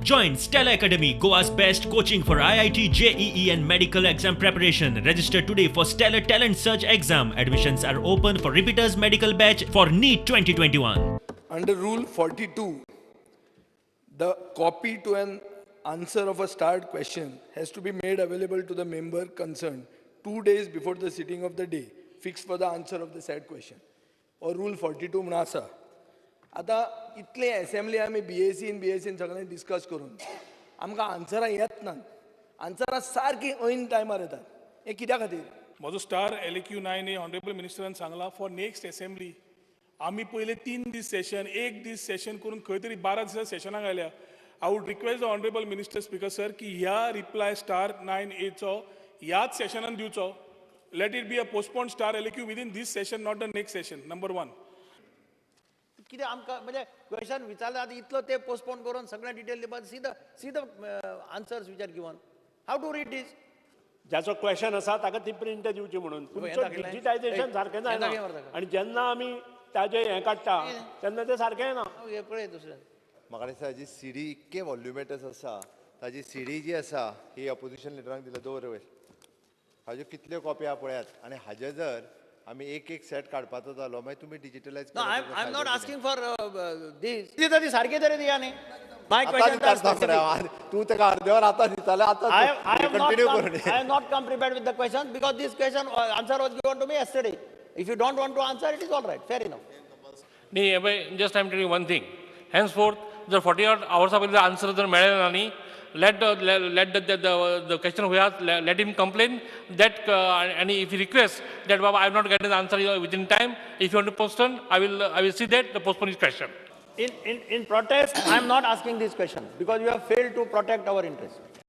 Join Stellar Academy, Goa's best coaching for IIT, JEE and medical exam preparation. Register today for Stellar Talent Search exam. Admissions are open for repeaters medical batch for NEET 2021. Under Rule 42, the copy to an answer of a starred question has to be made available to the member concerned 2 days before the sitting of the day fixed for the answer of the said question. Or Rule 42 म्हणून आसा. आतां इतले assembly आमी बीएसीन बीएसीन सगळें discuss करून आमकां आन्सरां येत नात. आन्सरां सारकीं ऐन टायमार येतात. हें कित्या खातीर? म्हजो star LAQ 9A honourable मिनिस्टरान सांगला फॉर नेक्स्ट एसेंब्ली. आमी पयले 3 दीस सेशन, एक दीस सेशन करून खंय तरी 12 दिसां सेशनाक आयल्या. I would request the honourable minister, Speaker sir, की ह्या रिप्लाय स्टार 9Aचो ह्याच सेशनान दिवचो. Let it be a postpone star LAQ within this session, not the next session, number one. कितें आमकां म्हणजे क्वेश्चन विचारलें, आतां इतलो ते पोस्टपोन करून सगळें डिटेल दिवपाक, see the answers which are given, how to read this? ज्याचो क्वेश्चन आसा ताका ती प्रिंट दिवची म्हणून. तुमचो दाखयलें. डिजिटायझेशन सारकें हें जायना. दाखय मरे ताका. आनी जेन्ना आमी ताजें हें काडटा तेन्ना तें सारकें येना. हे पळय दुसरें. म्हाका दिसता हाजी सीडी इतके वॉल्युमेटस आसा, ताजी सीडी जी आसा ही ऑपोजिशन लिडरांक दिल्या, दवर वयर. हाज्यो कितल्यो कॉपी आहा पळयात. आनी हाजे जर आमी एक एक सेट काडपाचो जालो, मागीर तुमी डिजिटलायज. No, I am not asking for this. दिता ती सारकी तरी दिया न्ही. My question, तूं ताका अर्देवर आतां दिताले. आतां I have not continue come, करून. I have not come prepared with the questions because this question answer was given to me yesterday. If you don't want to answer, it is all right, fair enough. न्ही, हे पळय, just I am telling one thing. Henceforth जर 48 आवर्सा पयलीं answer जर मेळ्ळें ना न्ही, let the question who has, let him complain that and if he request that, "Baba, I am not getting the answer within time, if you want to postpone, I will see that the postpone is question." In protest, I am not asking this question because you have failed to protect our interest.